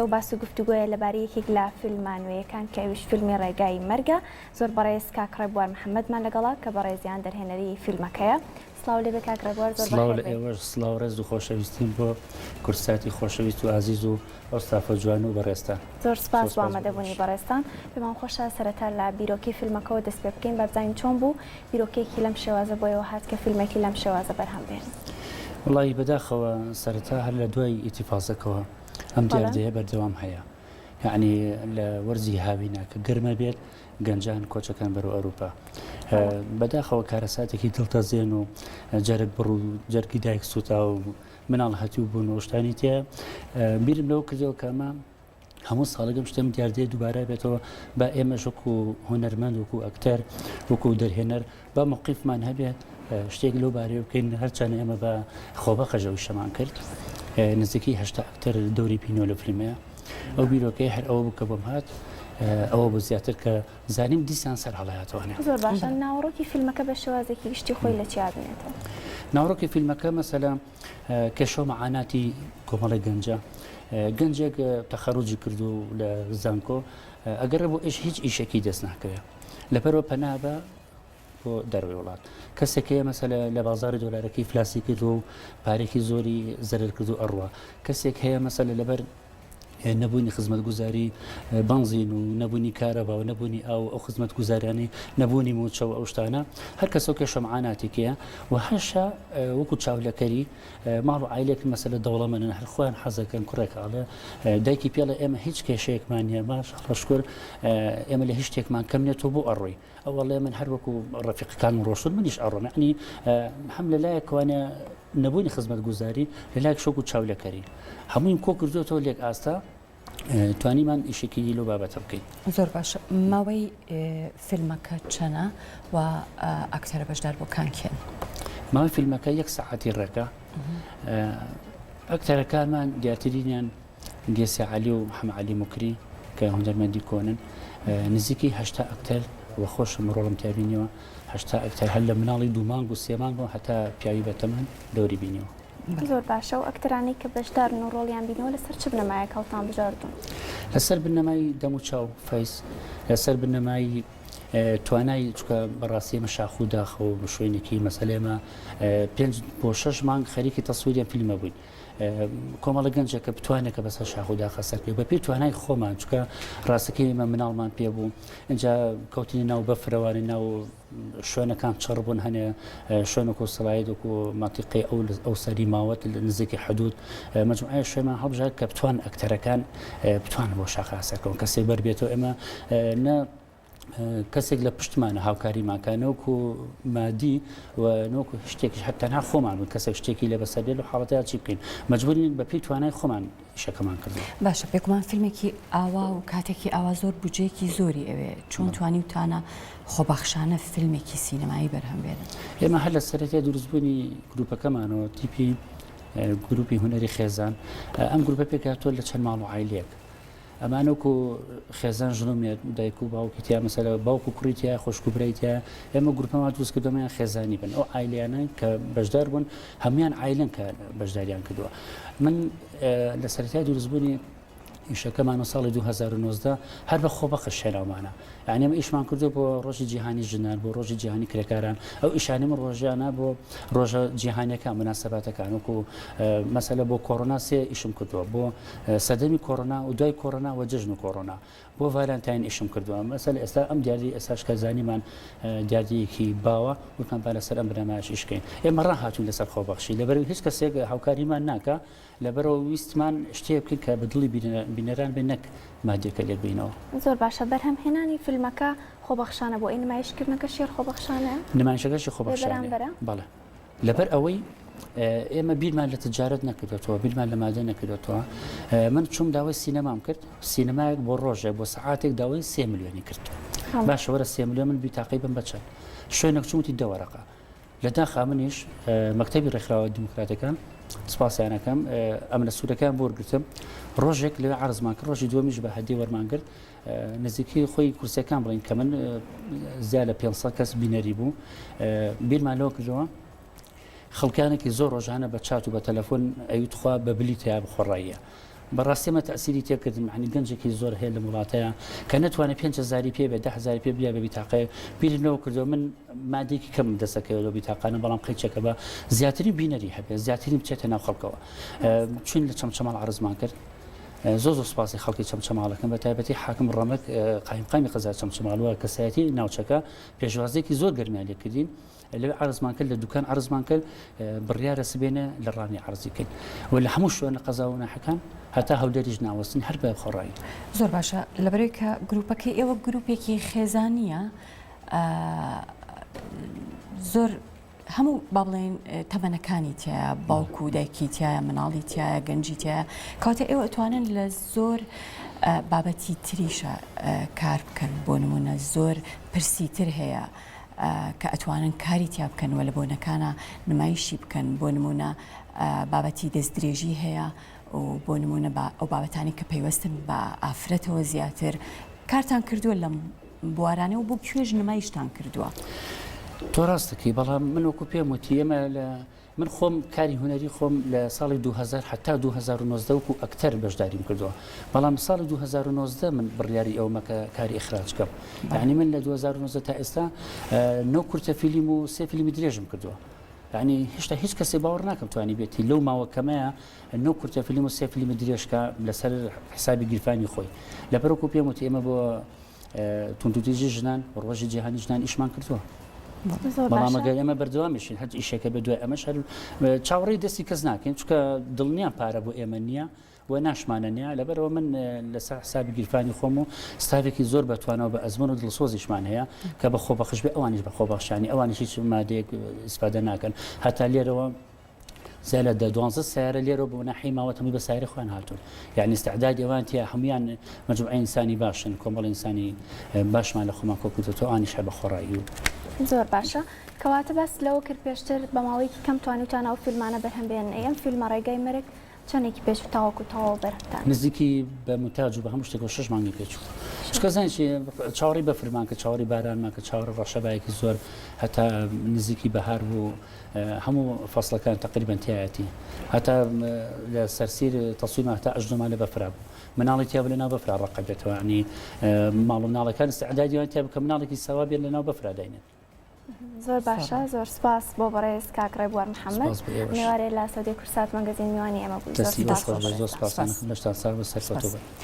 قسە و باس و گفتوگۆیە لەبارەی یەکێک لە فیلمە نوێیەکان کە ئەویش فیلمی ڕێگای مەرگە. زۆر بەڕێز کاک ڕێبوار محەمەدمان لەگەڵە کە بەڕێزیان دەرهێنەری فیلمەکەیە. سڵاو لێبێ کاک ڕێبوار زۆر سڵاو لە بەخێر بێی. ئێوەش سڵاو ڕێز و خۆشەویستیم بۆ کوردساتی خۆشەویست و ئازیز و ئەو ستافە جوان و بەڕێزتان. زۆر سپاس زۆر بۆ سپاس بۆ ئامادەبوونی ئێوەش. بەڕێزتان. پێمان خۆشە سەرەتا لە بیرۆکەی فیلمەکەوە دەست پێ بکەین با بزانین چۆن بوو بیرۆکەیەکی لەم شێوازە بۆ ئێوە هات کە فیلمێکی لەم شێوازە بەرهەم بێنن؟ وەڵایی بەداخەوە سەرەتا هەر لە دوای ئیتیفازەکەوە ئەم بەڵێ. دیاردەیە بەردەوام هەیە. یەعنی لە وەرزی هاوینا کە گەرمە بێت گەنجان کۆچەکەن بەرەو ئەروپا. بەداخەوە کارەساتێکی دڵتەزێن و جەرگ بڕ و جەرگی دایک سووتا و مناڵ هەتیو بوون و شتانی تێ بیرم لەوە کردەوە کە ئەمە هەموو ساڵێک ئەم شتەم دیاردەیە دووبارە بێتەوە با ئێمەش وەکو هونەرمەند وەکو ئەکتەر وەکو دەرهێنەر با موقیفمان هەبێت شتێک لەو بارەیە بکەین هەرچەند ئێمە بە خۆبەخش ئەو شەمان کرد نزیکەی 80 ئەکتەر دەوری بینەوە لە فیلمەیە ئەو بیرۆکەی هەر ئەوە بوو کە بۆم هات ئەوە بۆ زیاتر کە زانیم دیسان سەر هەڵاتوانێ زۆر باشە ناوەڕۆکی فیلمەکە بە شێوازێکی گشتی خۆی لە چیا بنێتەوە ناوەڕۆکی فیلمەکە مەسەلە کێشە و مەعاناتی کۆمەڵی گەنجە گەنجێک تەخەروجی کردو لە زانکۆ ئەگەر بۆ ئیش هیچ ئیشێکی دەست ناکەوێت لەبەرەوە پەنا بە بۆ دەروی وڵات کەسێک هەیە مەسەلە لە بازاری دۆلارەکەی فلاسی کردو و پارێکی زۆری زەرەر کردو ئەڕوا کەسێک هەیە مەسەلە لەبەر نەبوونی خزمەتگوزاری بەنزین و نەبوونی کارەبا و نەبوونی ئاو ئەو خزمەتگوزاریانەی نەبوونی موچە و ئەو شتانە هەر کەسەو کێشە معاناتێکەیە و هەشە وەکو چاولەکەری ماڵ و عایلێک مەسەلە دەوڵەمەنن هەر خۆیان حەزەکەن کوڕێک ئاڵێ دایکی پێڵێ ئێمە هیچ کێشەیەکمان نییە ماش ڕەشکر ئێمە لە هیچ شتێکمان کەم نیە تۆ بۆ ئەڕۆی ئەو ئەڵێ من هەر وەکو ڕەفیقەکانم ڕۆشتون منیش ئەڕۆم یعنی هەم لە لایەکوانە نەبوونی خزمەتگوزاری لە لایەک شۆک و چاولەکەری هەموویم کۆ کردوێتەوە لێک ئاستا توانیمان ئیشێکی لەو بابەتە بکەین. زۆر باشە ماوەی فیلمەکە چەنە و ئەکتەرە بەشداربووەکان کێن؟ ماوەی فیلمەکە یەک سەعاتی ڕێکە ئەکتەرەکانمان دیارترینیان گێسێ عەلی و محەمە عەلی موکری کە هونەرمەندی کۆنن نزیکەی 80 ئەکتەر و خۆشم ڕۆڵم تیا بینیوە 80 ئەکتەر هەر لە مناڵی دوو مانگ و سێ مانگەوە هەتا پیاوی بەتەمەن دەوری بینیوە. زۆر باشە ئەو ئەکتەرانەی کە بەشدارن و ڕۆڵیان بینیوە لەسەر چ بنەمایەک هەڵتان بژاردوون؟ لەسەر بنەمای دەموچاو، face، لەسەر بنەمای توانای چونکە بەڕاستی ئێمە شاخ و داخە و شوێنێکی مەسەلە ئێمە پێنج بۆ شەش مانگ خەریکی تەسویری ئەم فیلمە بووین کۆمەڵە گەنجێک کە بتوانێت کە بەسەر شاخ و داخە سەرکەوێت بە پێی توانای خۆمان چونکە ڕاستەکەی ئێمە مناڵمان پێ بوو اینجا کەوتنی ناو بەفرەوانی ناو شوێنەکان چڕ بوون هەنێ شوێنێک و سڵاید وەکو مەتیقەی ئەو ئەو سەری ماوەت لە نزیکی حدود مجموعەیە شوێنمان هەڵبژارد کە بتوان ئەکتەرەکان بتوان بۆ شاخە سەرکەون کەسێک بەربێتەوە ئێمە نە کەسێک لە پشتمانە هاوکاریمان کە نەوەکو مادی و نەوەکو شتێکیش هەر تەنها خۆمان بوون کەسێک شتێکی لێ بەسەر بێت لەو حاڵەتەیا چی بکەین مەجبورین بە پێی توانای خۆمان ئیشەکەمان کردووە. باشە بێگومان فیلمێکی ئاوا و کاتێکی ئاوا زۆر بودجەیەکی زۆری ئەوێ چۆن توانیوتانە خۆبەخشانە فیلمێکی سینەمایی بەرهەم بێنن؟ ئێمە هەر لە سەرەتای دروستبوونی گروپەکەمانەوە تیپی گروپی هونەری خێزان ئەم گروپە پێکهاتووە لە چەند ماڵ و عایلەیەک ئەمانە وەکو خێزان ژن و مێرد دایک و باوکی تیا مەسەلە باوک و کوڕی تیا خوشک و برای تیا ئێمە گروپەمان دروست کردووە ئەمەیان خێزانی بن ئەو عایلەیانە کە بەشدار بوون هەمویان عایلەن کە بەشداریان کردووە من لە سەرەتای دروستبوونی ئیشەکەمان و ساڵی 2019 هەر بە خۆبەخش هێناومانە یانی ئێمە ئیشمان کردووە بۆ ڕۆژی جیهانی ژنان، بۆ ڕۆژی جیهانی کرێکاران، ئەو ئیشانەی من ڕۆژانە بۆ ڕۆژە جیهانیەکان موناسەباتەکان وەکو مەسەلە بۆ کۆرۆنا سێ ئیشم کردووە بۆ سەردەمی کۆرۆنا و دوای کۆرۆنا و جەژن و کۆرۆنا بۆ ڤالانتاین ئیشم کردووە مەسەلە ئێستا ئەم دیاردەی ئێستاش کە زانیمان دیاردەیەکی باوە وتمان با لەسەر ئەم بنەمایەش ئیش بکەین ئێمە ڕاهاتوین لەسەر خۆبەخشی لەبەرئەوەی هیچ کەسێک هاوکاریمان ناکا لەبەرئەوە ویستمان شتێک بکەین کە بە دڵی بینەران بێت نەک مادیەکە لێک بینەوە. زۆر باشە بەرهەم هێنانی فیلمەکە خۆبەخشانە بوو ئەی نمایش کردنەکەشی هەر خۆبەخشانەیە؟ نمایشەکەشی خۆبەخشانەیە بێ بەرامبەرە؟ بەڵێ لەبەر ئەوەی ئێمە بیرمان لە تجارەت نەکردۆتەوە بیرمان لە مادە نەکردۆتەوە من چوم داوای سینەمام کرد سینەمایەک بۆ ڕۆژێک بۆ سەعاتێک داوای سێ ملیۆنی کرد باشە وەرە سێ ملیۆن من بیتاقەی بم بە چەند شوێنێک چوم وتی دە وەرەقە لە داخا منیش مەکتەبی ڕێکخراوە دیموکراتەکان سپاسیان ئەکەم ئەمنە سوورەکەیان بۆ وەرگرتم ڕۆژێک لەوێ عەرزمان کرد ڕۆژی دووەمیش بە هەدیە وەرمان گرت نزیکی خۆی کورسیەکان بڵین کە من زیاد لە 500 کەس بینەری بوو بیرمان لەوە کردەوە خەڵکانێکی زۆر ڕۆژانە بە چات و بە تەلەفۆن ئەیوت خوا بە بلیت هەیە بخۆڕاییە. بەڕاستی ئەمە تەئسیری تێکردم یانی گەنجێکی زۆر هەیە لەم وڵاتەیە کە نەتوانێت پێنج هەزاری پێ بێت 10 هەزاری پێ بیا بە بیتاقەیەک بیرم لەوە کردەوە من مادەیەکی کەمم دەستەکەوێت لەو بیتاقانە بەڵام قەیچەکە بە زیاترین بینەری هەبێت زیاترین بچێتە ناو خەڵکەوە چوین لە چەمچەماڵ عەرزمان کرد زۆر زۆر سپاسی خەڵکی چەمچەماڵەکەم بە تایبەتی حاکم ڕەمەک قایمقامی قەزای چەمچەماڵ و کەسایەتی ناوچەکە پێشوازیەکی زۆر گەرمیان لێکردین لەوێ عەرزمان کرد، لە دوکان عەرزمان کرد، بڕیارە سبەینێ لە ڕانیە عەرزی کەین و لە هەموو شوێنە قەزا و ناحیەکان هەتا هەولێریش ناوەستین هەر بە خۆڕایی. زۆر باشە لەبەرئەوەی کە گروپەکەی ئێوە گروپێکی خێزانیە زۆر هەموو با بڵێین تەمەنەکانی تایە باوک و دایکی تایە مناڵی تایە گەنجی تایە کاتە ئێوە ئەتوانن لە زۆر بابەتی تریشە کار بکەن بۆ نمونە زۆر پرسی تر هەیە کە ئەتوانن کاری تیا بکەن و لە بۆنەکانا نمایشی بکەن بۆ نمونە بابەتی دەستدرێژی هەیە و بۆ نمونە بە ئەو بابەتانی کە پەیوەستن بە ئافرەتەوە زیاتر کارتان کردووە لەم بوارانە و بۆ کوێش نمایشتان کردووە؟ تۆ ڕاستەکەی بەڵام من وەکو پێم وتی ئێمە لە من خۆم کاری هونەری خۆم لە ساڵی 2000 حتا 2019 وەکو ئەکتەر بەشداریم کردووە بەڵام ساڵی 2019 من بڕیاری ئەومە کە کاری ئیخراج کەم یعنی من لە 2019 تا ئێستا نۆ کورتە فیلم و سێ فیلمی درێژم کردووە یعنی هێشتا هیچ کەسێ باوەڕ ناکەم توانی بێتی لەو ماوە کەمەیە نۆ کورتە فیلم و سێ فیلمی درێژکە لەسەر حسابی گیرفانی خۆی لەبەرەکو پێم وتی ئێمە بۆ توندوتیژی ژنان و ڕۆژی جیهانی ژنان ئیشمان کردووە. بەڵام ئەگەر ئێمە بەردەوامیشین هەر ئیشەکە بە دوای ئەمەش هەر چاوەڕێی دەستی کەس ناکەین چونکە دڵنیام پارە بۆ ئێمە نییە و ناشمانە نییە لەبەرەوە من لەسەر حسابی گیرفانی خۆم و ستافێکی زۆر بەتوانەوە بە ئەزمون و دڵسۆزیشمان هەیە کە بە خۆبەخش بێ ئەوانیش بە خۆبەخشانی ئەوانیش هیچ مادەیەک ئیسفادە ناکەن هەتا لێرەوە زیاد لە دە دوانزە سەیارە لێرەوە بۆ ناحیەی ماوەت هەمووی بە سەیارەی خۆیان هاتوون یعنی استعدادی ئەوان تیا هەموویان مجموعەی ئینسانی باشن کۆمەڵی ئینسانی باشمان لە خۆمان کۆکردوەوە ئەوانیش هەر بە خۆڕایی و زۆر باشە کەواتە باست لەوە کرد پێشتر بە ماوەیەکی کەم توانیوتانە ئەو فیلمانە بەرهەم بێنن ئەی ئەم فیلمە ڕێگای مەرگ چەندێکی پێچوو تاوەکو تەواو بەرهەمتان؟ نزیکی بە مونتاج و بە هەموو شتێکەوە شەش مانگی پێچوو چونکە زانی چی چاوەڕێی بەفرمان کرد چاوەڕێی بارانمان کرد چاوەڕێی ڕەشەبایەکی زۆر هەتا نزیکی بەهار بوو هەموو فەسڵەکان تەقریبەن تیایەتی هەتا لە سەرسیر تەسویرمان هەتا ئەژنۆمان لە بەفرا بوو مناڵی تیا بوو لە ناو بەفرا ڕەقە بێتەوە ینی ماڵ و مناڵەکان استعدادی وان تیا بوو کە مناڵێکی ساوا بێت لە ناو بەفرا داینێن. زۆر باشە زۆر سپاس بۆ بەڕێز کاک ڕێبوار محەممەد مێوارێ لە سەودی کورسات مەگەزین میوانی ئێمە بوو. زۆر سپاس. لەشتان ساغ بێت سەرکەوتوو بن.